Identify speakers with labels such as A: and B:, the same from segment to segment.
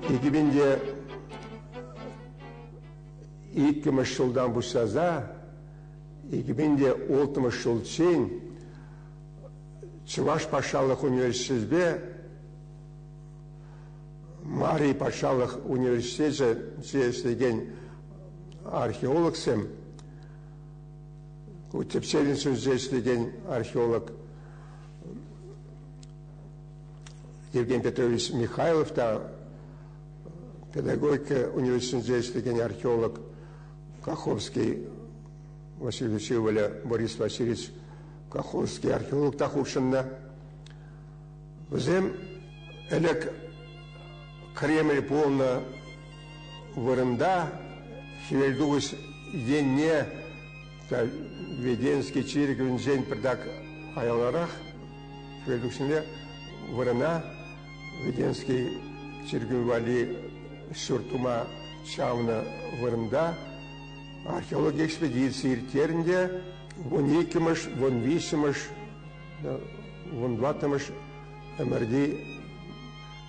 A: 2002 ҫултан пуҫласа 2006 ҫулччен Чӑваш патшалӑх университечӗпе Мари патшалӑх университечӗнче ӗҫлекен археологсем, ку тӗпчев институтӗнче ӗҫлекен археолог Евгений Петрович Михайлов та, педагогика университетӗнче ӗҫлекен археолог Каховский Васильевич ывӑлӗ Борис Васильевич Каховский археолог та хутшӑннӑ. Вӗсем ӗлӗк Кремль пулнӑ вырӑнта хӗвелтухӑҫ енне Введенский чиркӗвӗнчен пӗртак аяларах хӗвелтухӑҫне вырӑна Введенский чиркӳ валли ҫурт тума чавнӑ вырӑнта археологи экспедицийӗ ирттернӗ те 12-мӗш, 13-мӗш, 14-мӗш ӗмӗрти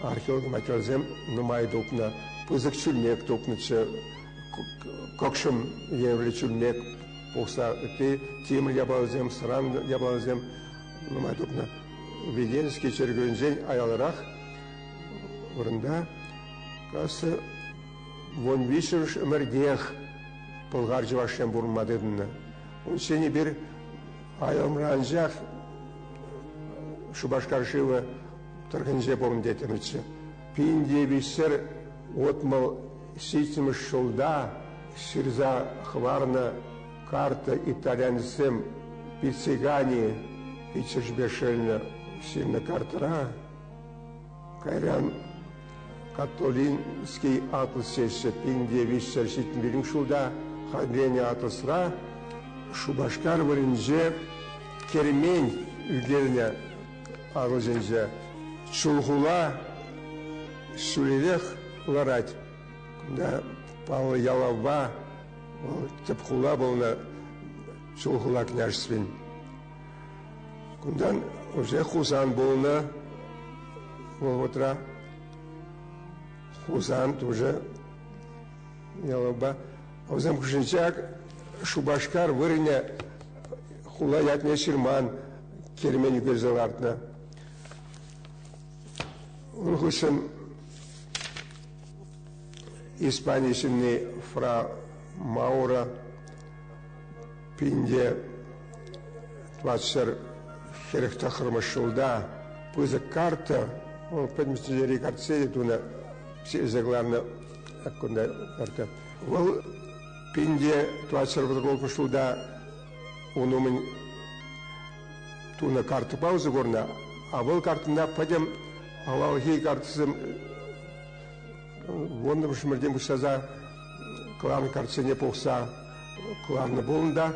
A: археолог материалсем нумай тупнӑ. Пысӑк чӳлмек тупнӑччӗ, кӑкшӑм евӗрлӗ чӳлмек пухса ытти тимӗр япаласем, сӑран япаласем нумай тупнӑ. Введенский чиркӗвӗнчен аяларах вырӑнта касса 13-мӗш ӗмӗртех пӑлхар чӑвашсем пурӑнма тытӑннӑ. Унччен эпир аялӑмра анчах Шупашкар шывӗ тӑрӑхӗнче пурӑн теттӗмӗрччӗ. 1967 ҫулта ҫырса хӑварнӑ карта итальянецсем Пиццикани пиччӗшӗпе шелнӗ ҫырнӑ картӑра кайран Католинский атлас теҫҫӗ 1975 ҫулта хатӗрленӗ атласра Шупашкар вырӑнӗнче кермен ӳкернӗ алӑсенче Чулхула ҫӳлерех ларать. Кунта паллӑ ялавпа вӑл тӗп хула пулнӑ Чулхула княжествин. Кунтан уже Хусан пулнӑ вӑхӑтра. Хусан тоже ялавпа. Вӗсем хушшинче ак Шупашкар вырӑнӗ хула ятне ҫырман кермен ӳкерсе лартнӑ. Ун хыҫҫӑн Испани ҫынни Фра Маура 1449 ҫулта пысӑк карта, вӑл пӗтӗм тӗнчери картсене тунӑ, ҫырса кӑларнӑ кунта карта. Вӑл 1446 ҫулта ун умӗн тунӑ картӑпа усӑ курнӑ, а вӑл карттӑна пӗтӗм авалхи карттӑсем вуннӑмӗш ӗмӗртен пуҫласа кӑларнӑ картсене пухса кӑларнӑ пулнӑ та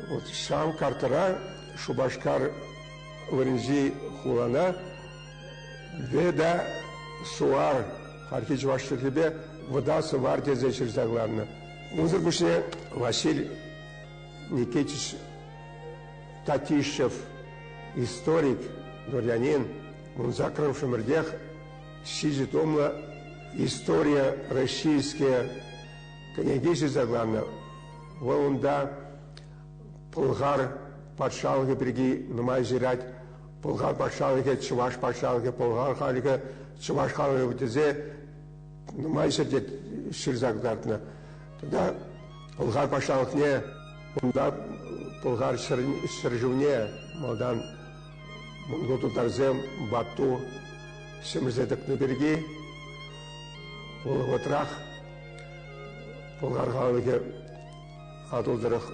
A: вот ҫав карттӑра Шупашкар вырӑнчи хулана Веда Суар хальхи чӑваш чӗлхипе Вӑта Сӑвар тесе ҫырса кӑларнӑ. Унсӑр пуҫне Василий Никитич Татищев историк, дворянин, 18-мӗш ӗмӗртех ҫичӗ томлӑ «История российская» кӗнеке ҫырса кӑларнӑ. Вӑл унта Пӑлхар патшалӑхӗ пирки нумай ҫырать. Пӑлхар патшалӑхӗ, чӑваш патшалӑхӗ, пӑлхар халӑхӗ, чӑваш халӑхӗ тесе нумай ҫӗрте ҫырса кӑтартнӑ. Тата Пӑлхар патшалӑхне унта Пӑлхар ҫӗршывне малтан монгол-тутарсем Бату ҫӗмӗрсе тӑкнӑ пирки вӑл вӑхӑтрах пӑлхар халӑхӗ Атӑл тӑрӑх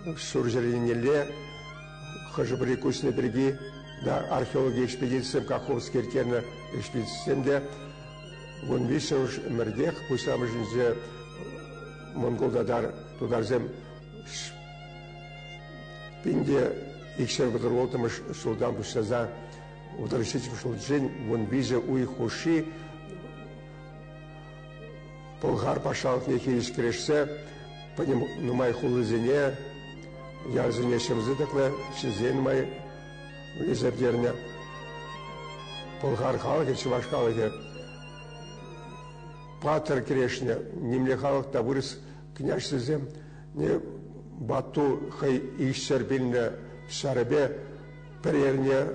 A: ҫурҫӗр еннелле хӑшӗ-пӗри куҫнӑ пирки да археологи экспедицисем Каховский ирттернӗ экспедицисем те 13-мӗш ӗмӗртех пуҫламӑшӗнче монгол-татар тутарсем 1236 ҫултан пуҫласа 37 ҫулччен 13 уйӑх хушши Пӑлхар патшалӑхне хирӗҫ кӗрешсе пӗтӗм нумай хуласене, ялсене ҫӗмсе тӑкнӑ, ҫынсем нумай вӗлерсе пӗтернӗ. Пӑлхар халӑхӗ, чӑваш халӑхӗ. Паттӑр кӗрешнӗ. Нимле халӑх та вырӑс княҫсем Бату хӑй икҫӗр пинлӗ ҫарӗпе пӗр эрне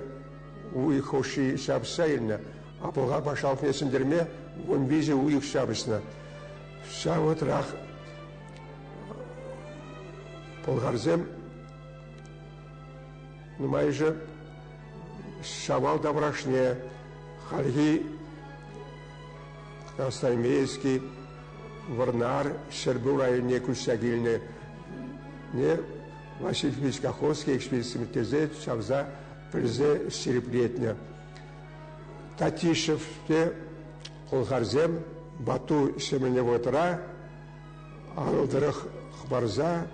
A: уйӑх хушши ҫапӑҫса илнӗ. А Пӑлхар патшалӑхне ҫӗнтерме 13 уйӑх ҫапӑҫнӑ. Ҫав вӑхӑтрах пӑлхарсем нумайӑшӗ Ҫавал таврашне хальхи Красноармейски, Вӑрнар, Ҫӗрпӳ районне куҫса килнӗ Василий Филиппович Каховский экспедици ирттерсе чавса пӗлсе ҫирӗплетнӗ. Татищев те пӑлхарсем Бату ҫӗмӗнӗ вӑхӑтра Атӑл тӑрӑх хӑпарса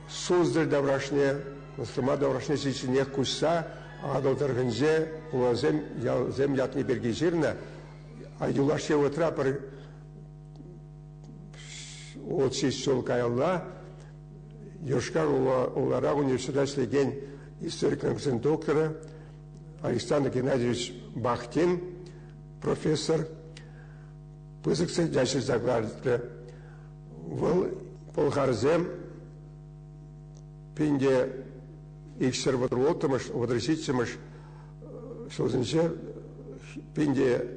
A: Суздаль таврашне, Кострома таврашне ҫитичченех куҫса Атӑл тӑрӑхӗнче хуласем, ялсем ятне пирки ҫырнӑ. Юлашки вӑхӑтра пӗр 36 ҫул каялла Йошкар-Олара университетра ӗҫлекен историк наукисен докторӗ Александр Геннадьевич Бахтин профессор пысӑк статья ҫырса кӑлартрӗ. Вӑл пӑлхарсем пинте икҫӗр вӑтӑр улттӑмӗш, вӑтӑр ҫиччӗмӗш ҫулсенче пинте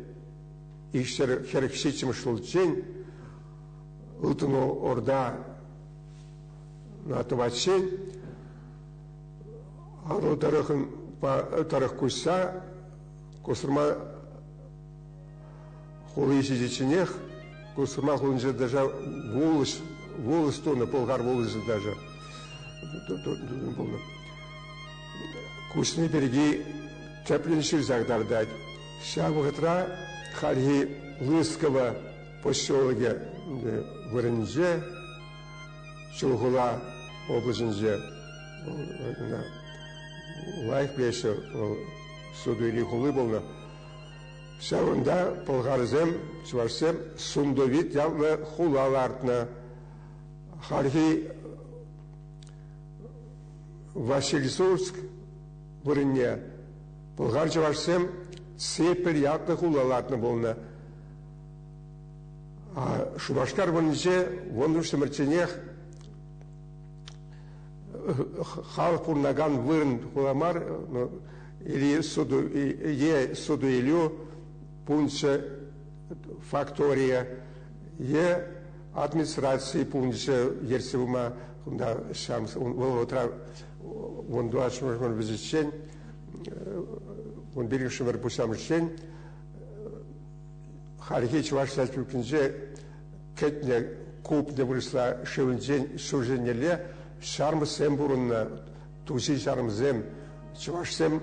A: икҫӗр хӗрӗх ҫиччӗмӗш ҫулччен Ылтӑн Орда тӑватчен Атӑл тӑрӑхӗн тӑрӑх куҫса Кострома хули ҫитичченех Кострома хулинче даже вулӑс, вулӑс тунӑ, пӑлхар вулӑсӗ даже пулнӑ. Куҫни пирки тӗплӗн ҫырса кӑтартать. Ҫав вӑхӑтра хальхи Лысково поселокӗ вырӑнӗнче, Чулхула облаҫӗнче лайӑх пӗлеҫҫӗ, вӑл суту-илӳ хули пулнӑ. Ҫавӑнта пӑлхарсем, чӑвашсем Сундовит ятлӑ хула лартнӑ. Хальхи Васильсурск вырӑнне пӑлхар-чӑвашсем Цепель ятлӑ хула лартнӑ пулнӑ. Шупашкар вырӑнӗнче вуннӑмӗш ӗмӗрчченех халӑх пурӑнакан вырӑн хула мар, или е суту-илӳ пункчӗ, фактория, е администраци пункчӗ ертсе пыма кунта вӑл вӑхӑтра вунтӑваттӑмӗш ӗмӗр вӗҫӗччен, вунпиллӗкмӗш ӗмӗр пуҫламӑшӗччен хальхи Чӑваш Республикинче кӗтнӗ купнӗ вырӑсла шывӗнчен ҫурҫӗрнелле ҫармӑссем пурӑннӑ, туҫи ҫармӑсем, чӑвашсем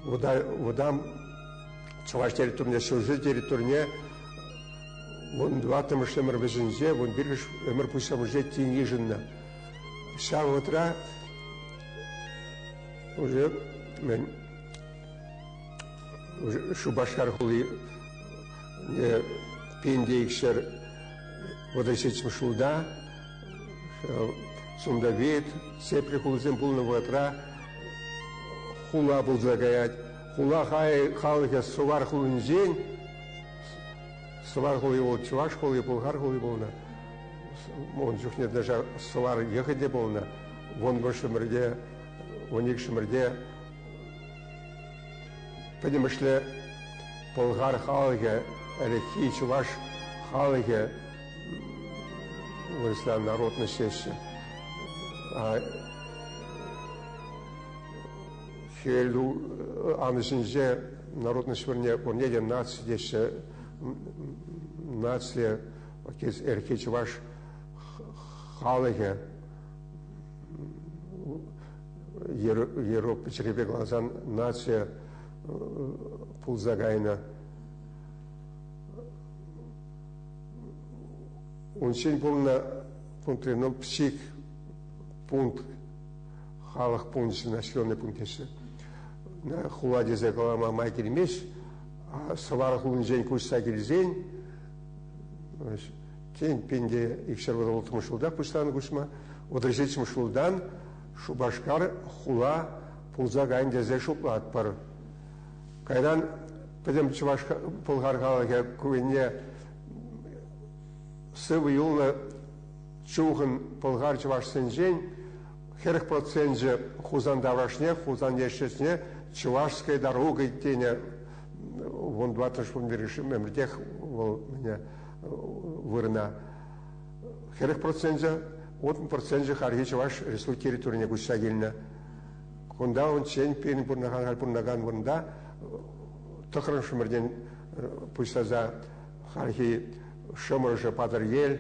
A: вӑтам чӑваш территорине, ҫурҫӗр территорине вунтӑваттӑмӗш ӗмӗр вӗҫӗнче, вунпиллӗкмӗш ӗмӗр пуҫламӑшӗнче тин йышӑннӑ. Ҫав вӑхӑтра уже мӗн Шупашкар хули 1237 ҫулта Сундавит, Сепри хулисем пулнӑ вӑхӑтра хула пулса каять. Хула халӑхӗ Сувар хулинчен, Сувар хули вӑл чӑваш хули, пӑлхар хули пулнӑ. Ун чухне даже Сувар йӑхӗ те пулнӑ. Вунпӗр ӗмӗрте, вуникӗ ӗмӗрте пӗтӗмӗшле пӑлхар халӑхӗ, ӗлӗкхи чӑваш халӑхӗ вырӑсла народность теҫҫӗ. Хӗвел анӑҫӗнче народность вырӑнне пурне те наци теҫҫӗ. Наци ӗлӗкхи чӑваш халӑхӗ Европа чӗлхипе каласан наци пулса кайнӑ. Унччен пулнӑ пунктри, ну, псих пункт, халӑх пункчӗ, населенный пункт теҫҫӗ. Хула тесе калама май килмест. Сӑвар хулинчен куҫса килсен, тен, пинте икҫӗр вӑтӑр ҫултах пуҫланӑ куҫма, вӑтӑр ҫиччӗмӗш ҫултан Шупашкар хула пулса кайнӑ тесе шутлатпӑр. Кайран пӗтӗм чӑваш пӑлхар халӑхӗ ку енне Сывӑ юлнӑ чухӑн пӑлхар-чӑвашсенчен 40% Хусан таврашне, Хусан ешчӗсне Чувашская дорога тенӗ 14-мӗш ӗмӗртех вӑл вырӑна. 40%, 60% хальхи Чӑваш Республики территорине куҫса килнӗ. Кунта унччен пирӗн пурӑнакан, халь пурӑнакан вырӑнта тӑхрӑмӗш ӗмӗртен пуҫласа хальхи Шӑмӑршӑ, Патӑрьел,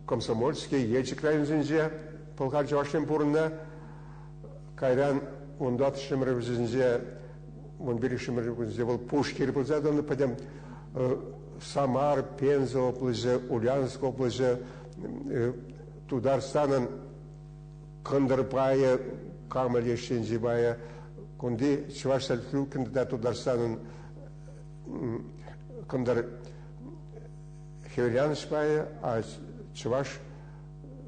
A: Комсомольски, Елчӗк районсенче пӑлхар чӑвашсем пурӑннӑ. Кайран унта ӗмӗр вӗҫӗнче, 11 ӗмӗр вӗҫӗнче вӑл пушхир пулса тӑнӑ, пӗтӗм Самар, Пенза облаҫӗ, Ульяновск облаҫӗ, Тутарстанӑн кӑнтӑр пайӗ, Кама леш енчи пайӗ, кунти Чӑваш Республикин тата Тутарстанӑн кӑнтӑр хӗвеланӑҫ пайӗ, а Чӑваш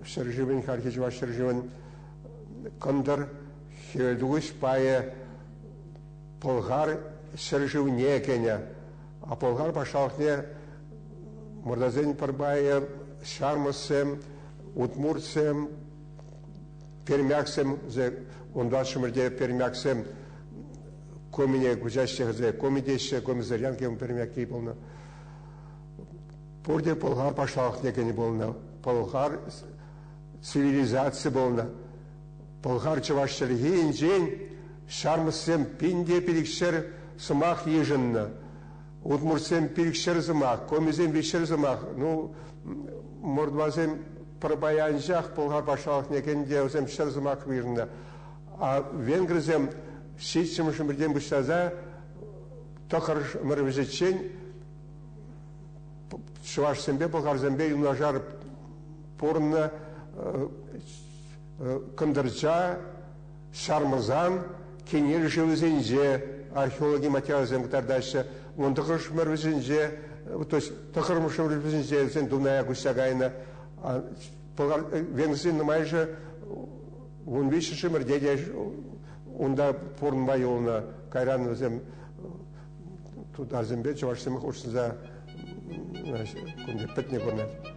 A: ҫӗршывӗн, хальхи Чӑваш ҫӗршывӗн кӑнтӑр хӗвелтухӑҫ пайӗ Пӑлхар ҫӗршывне кӗнӗ. А Пӑлхар патшалӑхне мӑрсасен пӗр пайӗ ҫармӑссем, удмуртсем, пермяксем, унта ҫӗмӗрте пермяксем комине куҫаҫҫӗ, коми теҫҫӗ, комиссарянки пермяки пулнӑ. Пурте Пӑлхар патшалӑхне кӗнӗ пулнӑ. Пӑлхар цивилизаци пулнӑ. Пӑлхар чӑваш чӗлхинчен ҫармӑссем 1500 сӑмах йышӑннӑ. Удмуртсем 500 сӑмах, комисем 300 сӑмах. Ну, мордвасем пӗр пай анчах Пӑлхар патшалӑхне кӗнӗ те вӗсем 100 сӑмах йышӑннӑ. А венгрсем ҫиччӗмӗш ӗмӗртен пуҫласа тӑхӑр ӗмӗр вӗҫӗччен чӑвашсемпе пӑлхарсемпе юнашар пурӑннӑ Кӑнтӑрча, Ҫармӑрсан, Кенел шывӗсенче археологи материалӗсем кӑтартаҫҫӗ. 19 ӗмӗр вӗҫӗнче, то есть тӑхӑрмӗш ӗмӗр вӗҫӗнче вӗсем Дуная куҫса кайнӑ. Венгрсен нумайӑшӗ 13 ӗмӗрте те унта пурӑнма юлнӑ. Кайран вӗсем тутарсемпе чӑвашсем хутшӑнса кунта пӗтнӗ курӑнать.